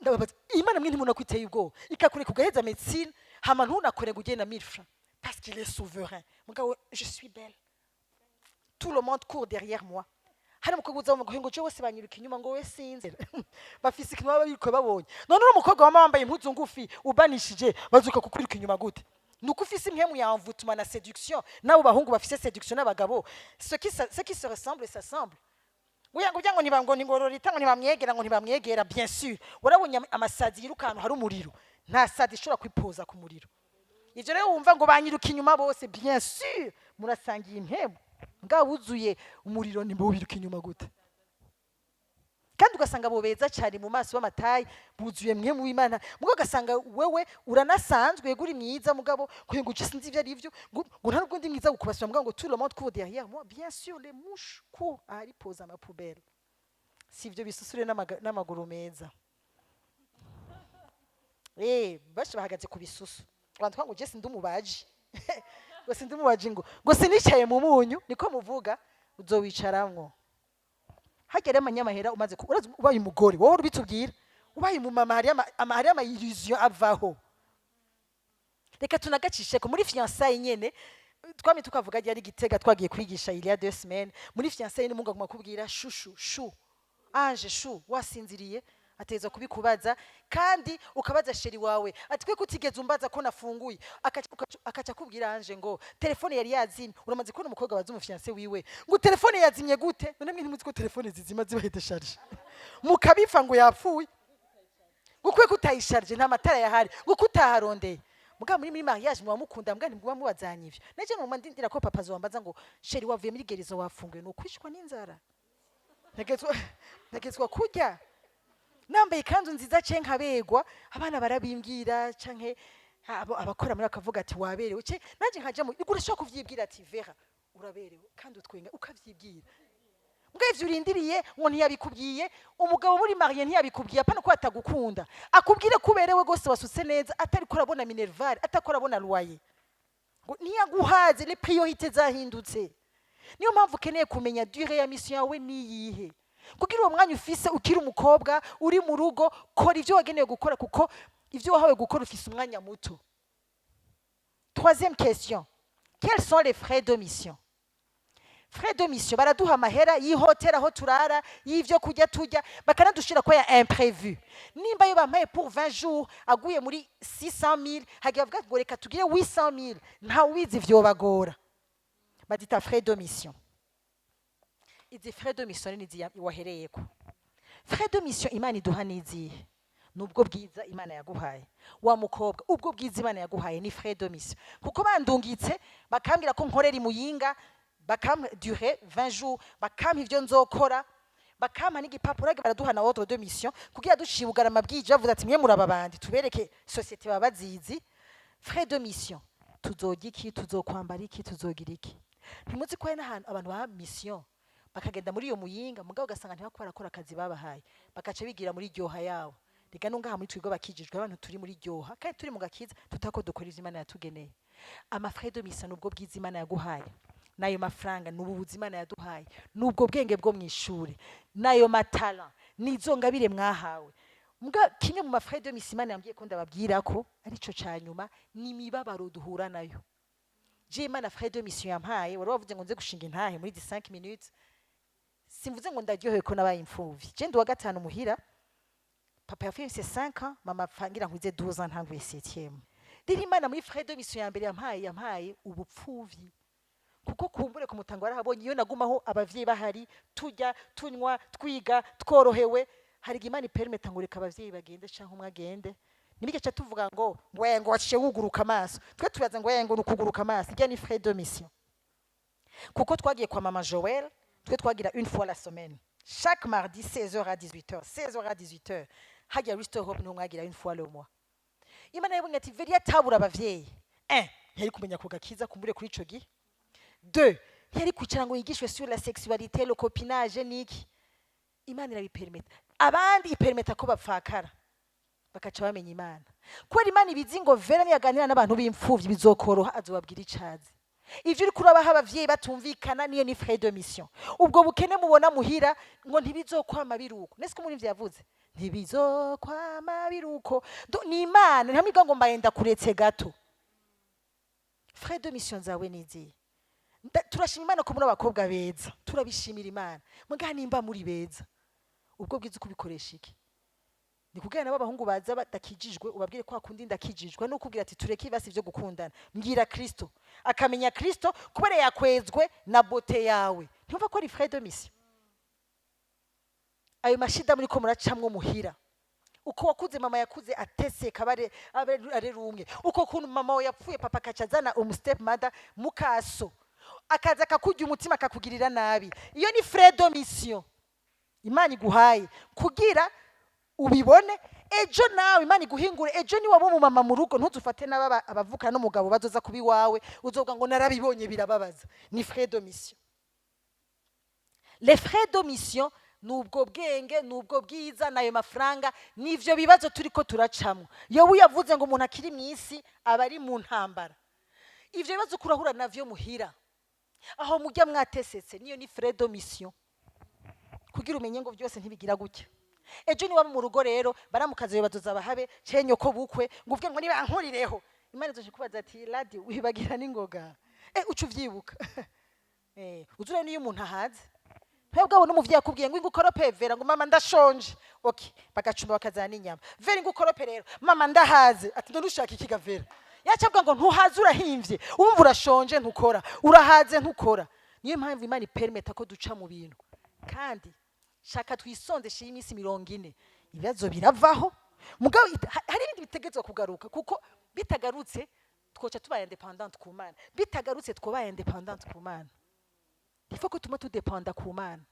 S1: ndababaza Imana mwe ntimubona ko iteye ubwoba, ikakureka ugaheza médecine, hama ntunakore ngo ugende na 1000 francs, parce qu'il est souverain. Mugabo je suis belle, tout le monde court derrière moi. Hari umukobwa uza ngo ngo je bose banyiruka inyuma, ngo we sinze bafise ikintu baba biriko babonye. None uri umukobwa wama wambaye impuzu ngufi ubanishije, bazuka kukwiruka inyuma gute? Nuko ufise impwemu ya envoûtement na séduction. N'abo bahungu bafise séduction n'abagabo, ce qui se ressemble s'assemble. Nguya ngo ngo ntiba ngo ningororita, ngo ntibamwegera, ngo ntibamwegera. Bien sûr, warabonye amasazi yiruka ahantu hari umuriro? Nta sazi ishobora kwipoza ku muriro. Ivyo rero wumva ngo banyiruka inyuma bose, bien sûr murasangiye impwemu. Mbwa wuzuye umuriro, ntibubiruka inyuma gute? Kandi ugasanga abo beza cyane mu maso b'amatayi buzuye mwe w'Imana, mugabo ugasanga wewe uranasanzwe, yego uri mwiza, mugabo kugira ngo sinzi ibyo ari byo, ngo nta nubwo ndi mwiza gukubasira, mugabo ngo tout le monde court derrière moi. Bien sûr, les mouches courent ahari poza ama poubelle. Si ibyo bisusure n'amaguru meza, bashi bahagaze ku bisusu. Abantu ngo je sindi umubaji, ngo sindi umubaji, ngo sinicaye mu munyu, niko muvuga uzowicaramwo. Hagera amanyamahera umaze urazi ubaye umugore, wowe urabitubwira, ubaye umumama, hari ama illusion avaho. Reka tunagacishe ko muri fiançailles nyene twamye tukavuga ryari Gitega twagiye kwigisha il y a 2 semaines. Muri fiançailles n'umungu aguma kubwira chouchou, chou, ange, chou, wasinziriye, ateza kubikubaza. Kandi ukabaza chéri wawe ati kwe kutigeze umbaza ko nafunguye, akaca akubwira anje ngo telefone yari yazimye. Uramaze kubona umukobwa baza umu fiancé wiwe ngo telefone yazimye gute? None mwe ntimuzi ko telefone zizima zibaye déchargé, mukabipfa ngo yapfuye, ngo kwe kutayisharje, nta matara yahari, ngo kutaharondeye. Mugabo muri mariage muba mukunda, mbwa ntimuba mubazanye ivyo. Naje nguma ndindira ko papa azombaza ngo chéri, wavuye muri gerizo, wafunguye? Ni ukwishwa n'inzara, ntegetswa kurya nambaye ikanzu nziza ce nkabegwa. Abana barabimbwira canke Abo abakora muri akavuga ati waberewe ce, nanjye nkaja mu urashobora kuvyibwira ati Vera uraberewe, kandi utwenga ukavyibwira. Mbwa ivyo urindiriye ngo ntiyabikubwiye umugabo muri marié, ntiyabikubwiye, apana ko atagukunda, akubwire ko uberewe gose, wasutse neza, atariko arabona minerval, atariko arabona loyer, ngo ntiyaguhaze. Les priorités zahindutse. Niyo mpamvu ukeneye kumenya durée ya mission yawe niyihe, kugira uwo mwanya ufise ukiri umukobwa uri mu rugo, kora ivyo wagenewe gukora, kuko ivyo wahawe gukora ufise umwanya muto. Troisième question: quels sont les frais de mission? Frais de mission, baraduha amahera y'ihoteli aho turara, y'ivyo kurya turya, bakanadushira ko ya imprévu. Nimba yo bampaye pour 20 jours aguye muri 600 000, hagiye bavuga ngo reka tugire 800 000, ntawizi vyobagora, bazita frais de mission. Izi frais de mission ni izi wahereyeko. Frais de mission Imana iduha nizihe? Nubwo bwiza Imana yaguhaye, wa mukobwa, ubwo bwiza Imana yaguhaye ni frais de mission, kuko bandungitse bakambwira ko nkorera imuyinga, bakampa durée 20 jours, bakampa ivyo nzokora, bakampa n'igipapuro, ariko baraduha na ordre de mission kugira duciye Bugarama bwije, bavuze ati mwe muraba bandi tubereke société baba bazizi. Frais de mission, tuzorya iki, tuzokwambara iki, tuzogira iki? Ntimuzi ko hari n'ahantu abantu baha mission bakagenda muri iyo Muyinga, mugabo ugasanga ntibako barakora akazi babahaye, bakaca bigira muri ryoha yabo. Rega nungaha muri twebwe bakijijwe, abantu turi muri ryoha kandi turi mu gakiza, tutako dukora ivyo Imana yatugeneye. Ama frais de mission, nubwo bwiza Imana yaguhaye, n'ayo mafaranga, n'ubu buzima Imana yaduhaye, n'ubwo bwenge bwo mu ishuri, n'ayo matara, n'izo ngabire mwahawe. Mbwa kimwe mu ma frais de mission Imana yambwiye ko ndababwira ko arico ca nyuma, ni imibabaro duhura nayo. Je Imana frais de mission yampaye, wari wavuze ngo nze gushinga intahe muri 5 minutes. Simvuze ngo ndaryohewe ko nabaye imfuvyi. Je ndi uwa gatanu muhira. Papa yapfuye mfise 5 ans, mama apfa ngira nkwize 12 ans, ntanguye 7e. Rero Imana muri frais de mission ya mbere yampaye ubupfuvyi, kuko kumbure ku mutango warahabonye iyo nagumaho abavyeyi bahari, turya, tunywa, twiga, tworohewe. Hari igihe Imana ipermeta ngo reka abavyeyi bagende canke umwe agende. Ntibigaca tuvuga ngo waciye wuguruka amaso. Twe tubaza ngo ni ukuguruka amaso. Irya ni frais de mission, kuko twagiye kwa mama Joel, twe twagira une fois la semaine, chaque mardi 16h à 18h, 16h à 18h. Hajya Restore Hope niho mwagira une fois le mois. Imana yabonye ati Veri yatabura abavyeyi, un, ntiyari kumenya ku gakiza kumbure kuri ico gihe; deux, ntiyari kwicara ngo yigishwe sur la sexualité, le copinage niki. Imana irabipermeta. Abandi ipermeta ko bapfakara bakaca bamenya Imana, kubera Imana ibizi ngo Vera niyaganira n'abantu b'imfuvyi bizokoroha, azobabwira icazi. Ivyo uriko urabaha abavyeyi batumvikana, niyo ni frais de mission. Ubwo bukene mubona muhira, ngo ntibizokwama biruko. Nese ko muri ivyo yavuze ntibizokwama biruko? Ni Imana ntamwiga ngo mbaye ndakuretse gato. Frais de mission zawe nizihe? Turashima Imana ko muri abakobwa beza, turabishimira Imana. Muga nimba muri beza, ubwo bwiza uko ubikoresha iki? Ni kugira nabo abahungu baza badakijijwe ubabwire kwa kundi ndakijijwe, no kubwira ati tureke ibasi byo gukundana, mbwira Kristo, akamenya Kristo kubera yakwezwe na beauté yawe. Ntumva ko ari frais de mission? Ayo mashida muri ko muracamwo muhira, uko wakuze, mama yakuze ateseka bare arera umwe, uko kuntu mama we yapfuye, papa akaca azana umu step mother, mukaso akaza akakurya umutima, akakugirira nabi, iyo ni frais de mission Imana iguhaye kugira ubibone. Ejo nawe Imana iguhingure, ejo niwaba umumama mu rugo, ntuzufate n'aba abavukana n'umugabo bazoza kuba iwawe, uzovuga ngo narabibonye birababaza. Ni frais de mission. Les frais de mission ni ubwo bwenge, ni ubwo bwiza, n'ayo mafaranga, n'ivyo bibazo turiko turacamwo. Yobu yavuze ngo umuntu akiri mu isi aba ari mu ntambara. Ivyo bibazo kurahura navyo muhira, aho mujya mwatesetse, niyo ni frais de mission, kugira umenye ngo byose ntibigira gutya. Ejo niwaba mu rugo rero, baramukazi bazoza bahabe cenye ko bukwe, ngo uvuge ngo niba nkurireho, Imana izoje kubaza ati ladi wibagira n'ingoga, uca uvyibuka. Uzure niyo umuntu ahaze twebwe abona umuvyeyi akubwiye ngo ingukorope Vera, ngo mama ndashonje, okay, bagacumba bakazana n'inyama. Vera ingukorope rero, mama ndahaze. Ati none ushaka ikiga Vera? Yaca avuga ngo ntuhaze, urahimvye, wumva urashonje ntukora, urahaze ntukora. Niyo mpamvu Imana ipermeta ko duca mu bintu. Kandi shaka twisondeshe y'iminsi 40, ibibazo biravaho. Mugabo hari ibindi bitegerezwa kugaruka, kuko bitagarutse twoca tubaye indépendante ku Mana. Bitagarutse twobaye indépendante ku Mana. Il faut ko tuma tudependa ku Mana.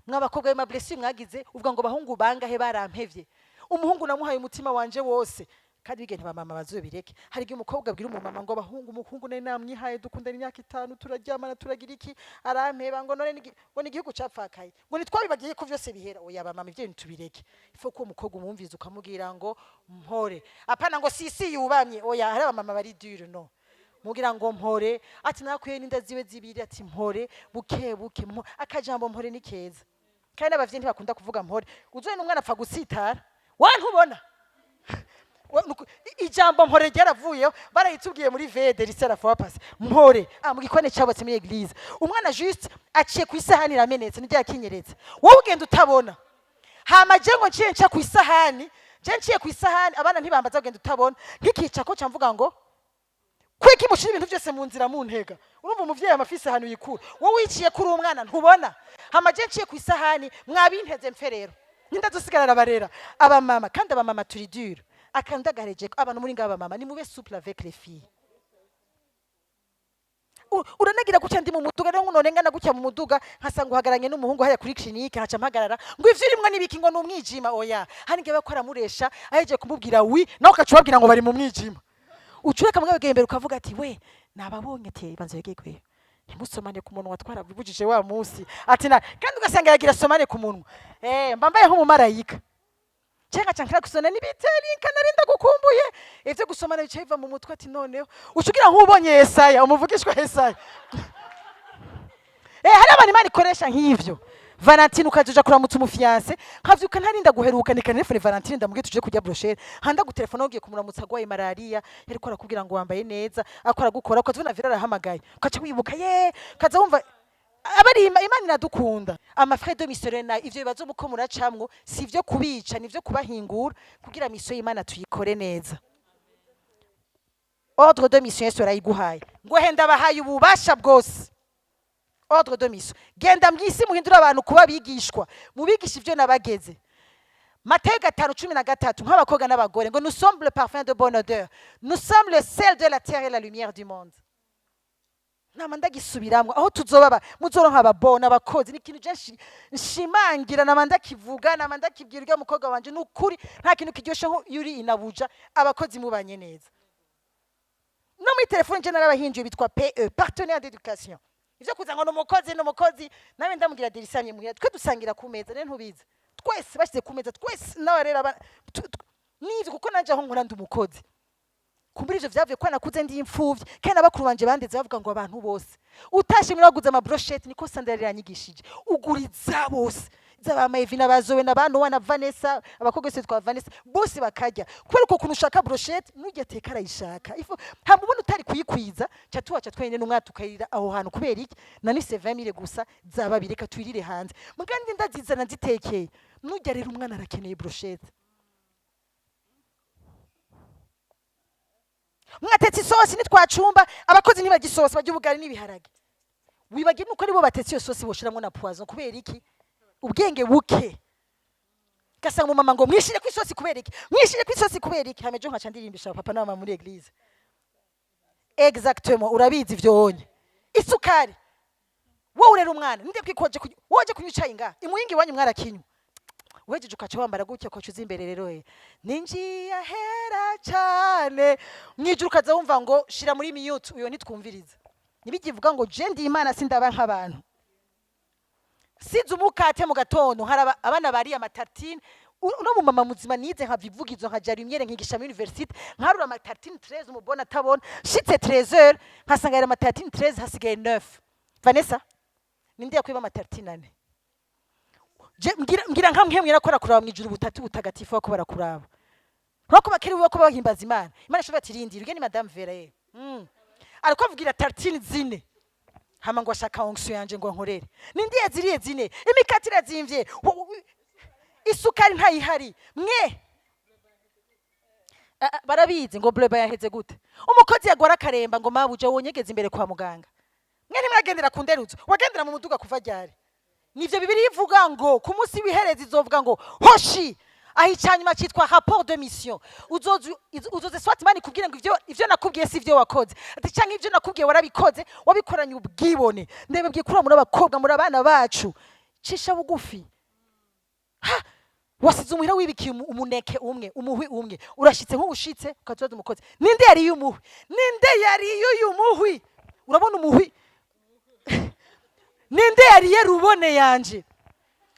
S1: Mw'abakobwa, ayo ma blessures mwagize, uvuga ngo bahungu bangahe barampevye, umuhungu namuhaye umutima wanje wose. Kandi bigenda, abamama bazobireke. Hari igihe umukobwa abwira umumama ngo abahungu, umuhungu nari namwihaye, dukundana imyaka 5, turaryamana, turagira iki, arampeba, ngo none ngo ni igihugu capfakaye, ngo ntitwabibagiye ko vyose bihera. Oya, abamama, ivyo bintu tubireke. Ifo ko uwo mukobwa umwumviza, ukamubwira ngo mpore, apana ngo sisi yubamye. Oya, hari abamama bari dure. No mugira ngo mpore, ati nakuye n'inda ziwe zibiri, ati mpore buke buke. Akajambo mpore ni keza, kandi n'abavyeyi ntibakunda kuvuga mpore. Uzoye n'umwana apfa gusitara, wa ntubona. Ijambo mpore ryaravuyeho, barayitubwiye muri vede lycée la fois passée. Mpore, ah, mu gikoni cabatse muri église, umwana juste aciye ku isahani iramenetse, niryo yakinyeretse, wowe ugenda utabona. Hama je ngo nciye nca ku isahani, je nciye ku isahani, abana ntibambaza kugenda utabona, nkikica ko ca mvuga ngo kwiki mushira ibintu byose mu nzira mu ntega. Urumva umuvyeyi amafise ahantu yikura, wowe wiciye kuri umwana ntubona. Hama je nciye ku isahani, mwabinteze mfe rero, nindazosigara barera abamama. Kandi abamama turi dure. Akandagareje abantu muri ngaba, mama, nimube souple avec les filles. Uranagira gutya, ndi mu muduga rero, none ngana gutya mu muduga, nkasanga uhagararanye n'umuhungu hariya kuri clinique, nkaca mpagarara ngo ivyo urimwo n'ibiki? Ngo ni umwijima. Oya, hari ngiye ko aramuresha, ahejeje kumubwira oui, nawe ukaca ubabwira ngo bari mu mwijima. Ucureka mugabo imbere ukavuga ati we nababonye, ati banza wegegwe, ntimusomane ku munwa, twarabibujije wa munsi. Ati na kandi ugasanga yagira somane ku munwa. Mba mbaye nk'umumarayika cyangwa nkaca nkira gusona n'ibiterinka narinda gukumbuye. Ivyo gusomana bica biva mu mutwe. Ati noneho uca ugira nk'ubonye Yesaya, umuvugishwa Yesaya. Hari abantu Imana ikoresha nk'ivyo. Valentine, ukaja kuramutsa umu fiancé, nkavyuka ntarinda guheruka, nika telefone Valentine, ndamubwiye tuje kurya brochette, handa gutelefona ugiye kumuramutsa agwaye malaria, yariko arakubwira ngo wambaye neza, akora aragukora, ukazibona Vera arahamagaye, ukaca wibuka ye, ukaza wumva abari Imana iradukunda. Ama frais de mission na ivyo bibazo muko muracamwo, si ivyo kubica, ni ivyo kubahingura kugira mission y'Imana tuyikore neza. Ordre de mission Yesu yarayiguhaye, ngo henda bahaye ububasha bwose. Ordre de mission: genda mw'isi, muhindure abantu kuba abigishwa, mubigisha ivyo nabageze. Matayo 5:13. Nk'abakobwa n'abagore, ngo nous sommes le parfum de bonne odeur, nous sommes le sel de la terre et la lumière du monde. Nama ndagisubiramwo, aho tuzoba muzoronka ababona abakozi, ni ikintu je nshimangira, nama ndakivuga, nama ndakibwira urya mukobwa wanje. Ni ukuri, nta kintu kiryoshe nko iyo uri inabuja, abakozi mubanye neza. No muri telefone je narabahinduye, bitwa PE, partenaire d'éducation. Ivyo kuza ngo ni umukozi, ni umukozi, nawe ndamubwira Delisamye muhira, twe dusangira ku meza rero, ntubizi, twese bashyize ku meza twese, nawe rero nivyo, kuko nanje aho nkora ndi umukozi. Kumbura ivyo vyavuye ko nakuze ndi imfuvyi, kandi n'abakuru banje bandeze bavuga ngo abantu bose utashe muri waguze ama brochette, niko Sandra yanyigishije, uguriza bose, zaba Maevina, bazowe na ba Noah na Vanessa, abakobwa bose twa Vanessa, bose bakarya. Kubera uko kuntu ushaka brochette, nujya teka arayishaka ifo, hamba ubona utari kuyikwiza, ca tuwaca twenyene n'umwana tukayirira aho hantu. Kubera iki? Nani c'est 20 000 gusa, zaba bireka tuyirire hanze, mugandi ndazizana nzitekeye. Nujya rero umwana arakeneye brochette. Mwatetse isosi nitwacumba, abakozi ntibajya isosi, barya ubugari n'ibiharage. Wibagiwe nuko aribo batetse iyo sosi boshiramwo na poison. Kubera iki? Ubwenge buke. Gasanga umumama ngo mwishire ku isosi, kubera iki mwishire ku isosi? Kubera iki? Hamejo nkaca ndirimbisha papa na mama muri église. Exactement, urabizi ivyo wonye isukari. Wowe urera umwana ninde kwikoje woje kunywa icayi ngaha imuyingi iwanyu mwarakinywa, uhejeje ukaca wambara gutya, ukaca uza imbere rero, ninjiye ahera cane mwijuru, ukaza wumva ngo shira muri mute, uyo ntitwumviriza. Nibigivuga ngo je ndi Imana, sindaba nk'abantu. Size umukate mu gatondo, hari abana bariye ama tartines. Uno mumama muzima nize nkavivugizo, nkaja lumière, nkigisha muri université, nkarura ama tartines 13, umubona atabona. Shitse 13 heures, nkasanga yari ama tartines 13, hasigaye 9. Vanessa, ninde yakwiba ama tartines ane? Je mbwira nka mwe mwirakora kuraba mwijuru butatu butagatifu bako barakuraba, nkuko bakiri bako bahimbaza Imana. Imana ishobora ati rindira ugeni Madame Vera ye, ariko avugira tartines zine, hama ngo ashaka onction yanje ngo nkorere. Nindi yaziriye zine? Imikate irazimvye, isukari ntayihari mwe. Ah, ah, barabizi ngo bleba yaheze gute. Umukozi yagwara akaremba, ngo mabuja wonyegeze imbere kwa muganga. Mwe ntimwagendera ku nderuzo, wagendera mu muduga kuva ryari? Nivyo Bibiri ivuga ngo ku munsi w'ihereza izovuga ngo hoshi. Aho icanyuma cyitwa rapport de mission. Uzoze swat Imana ikubwire ngo ivyo nakubwiye si ivyo wakoze, ati canke ivyo nakubwiye warabikoze, wabikoranye ubwibone. Ndababwiye kuri muri abakobwa, muri abana bacu, cisha bugufi. Ha! Wasize umuhira wibikiye umuneke umwe, umuhwi umwe. Urashitse nk'ubushitse, ukazubaza umukozi: "Ninde yariye umuhwi? Ninde yariye uyu muhwi?" Urabona umuhwi? Ninde yariye rubone yanje?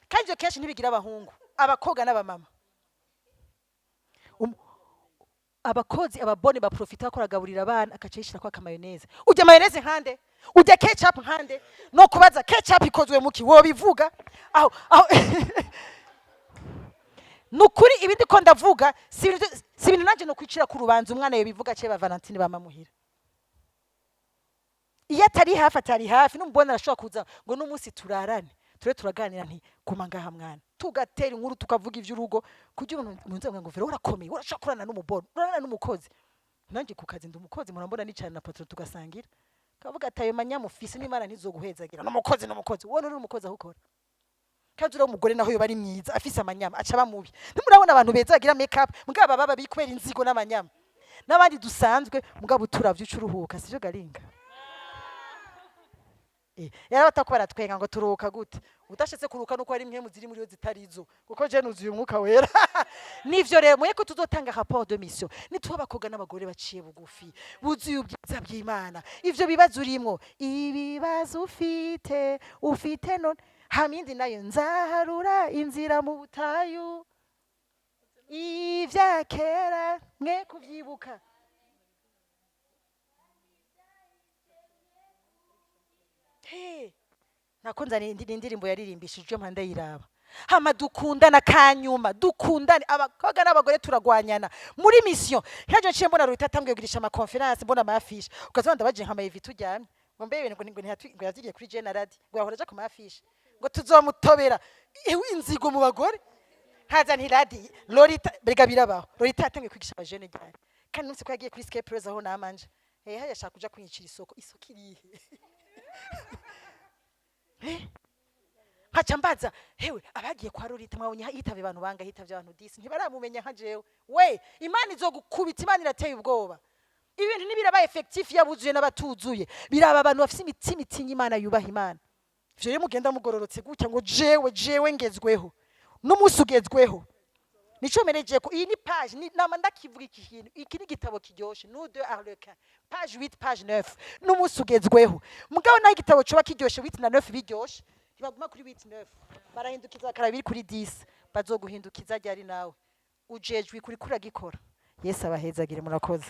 S1: Kandi ibyo kenshi ntibigira abahungu, abakobwa n'abamama. Abakozi, ababone baprofita ko aragaburira abana, akaca yishira ko akamayonnaise. Urya mayonnaise nkande? Urya ketchup nkande? No kubaza ketchup ikozwe muki, wobivuga aho aho. Nukuri ibi ndiko ndavuga si ibintu nanje no kwicira ku rubanza. Umwana yobivuga ce ba Valentine bamamuhira iyo atari hafi, atari hafi n'umubona arashobora kuza ngo n'umunsi turarane, ture turaganira, nti: "Guma ngaha mwana." Tugatera inkuru, tukavuga ivy'urugo, kugira umuntu munze ngo: "Vero urakomeye, urashobora kurana n'umubona, urarana n'umukozi." Nanjye ku kazi ndi umukozi, murambona nicarana na patron tugasangira. Kavuga ati: "Ayo manyamufise n'Imana ntizoguhezagira." N'umukozi, n'umukozi wowe uri umukozi aho ukora. Kandi uriya umugore naho yoba ari mwiza, afise amanyama aca aba mubi. Ntimurabona abantu beza bagira make up, mugabo baba babi kubera inzigo n'amanyama? N'abandi dusanzwe, mugabo turavye uca uruhuka, sivyo garinga? Yaraba ko baratwenga ngo turuhuka gute? Udashetse kuruhuka nuko hari impwemu ziri muri yo zitarizo, kuko je nuzuye Umwuka Wera. Nivyo rero muye ko tuzotanga rapport de mission nituba abakobwa n'abagore baciye bugufi, buzuye ubwiza bw'Imana. Ivyo bibazo urimwo, ibibazo ufite, ufite none hamindi nayo nzaharura inzira mu butayu. Ivya kera mwe kuvyibuka. Hey, nakunze indirimbo yaririmbishijwe mpande yiraba. Hama dukundana kanyuma, dukundane abakobwa n'abagore. Turagwanyana muri mission. Nkaje nciye mbona Ruta atambwiye kugirisha ama conférence, mbona ama affiche, ukaza ndabaje nka mayivi turyamye ngo mbe ibintu ngo yavyigiye kuri General, ngo yahora aja ku ma affiche, ngo tuzomutobera. Ewe, inzigo mu bagore! Nkaza nti: "Radi Lorita." Bega birabaho. Lorita yatangiye kwigisha abajene ryari? Kandi nunsi ko yagiye kuri Scape aho namanje eh haya ashaka kuja kwiyicira isoko. Isoko irihe? Eh? Nkaca mbaza: "Hewe abagiye kwa Rorita, mwabonye yitavye abantu banga?" Hitavye abantu 10, ntibaramumenya nka jewe. We, Imana izogukubita. Imana irateye ubwoba. Ibintu ntibiraba effectif yabuzuye n'abatuzuye, biraba abantu bafise imitima itinya Imana, yubaha Imana. Ivyo rero mugenda mugororotse gutya ngo jewe, jewe ngezweho, n'umunsi ugezweho. Nico mereje ko iyi ni page ni nama ndakivuga iki kintu. Iki ni igitabo kiryoshe, nous deux Arlequin, page 8, page 9, n'umunsi ugezweho. Mugabo naho igitabo coba kiryoshe, 8 na 9 biryoshe, ntibaguma kuri 8, 9, barahindukiza bakaraba biri kuri 10. Bazoguhindukiza ryari? Nawe ujejwe kuri kuragikora. Yesu abahezagire, murakoze.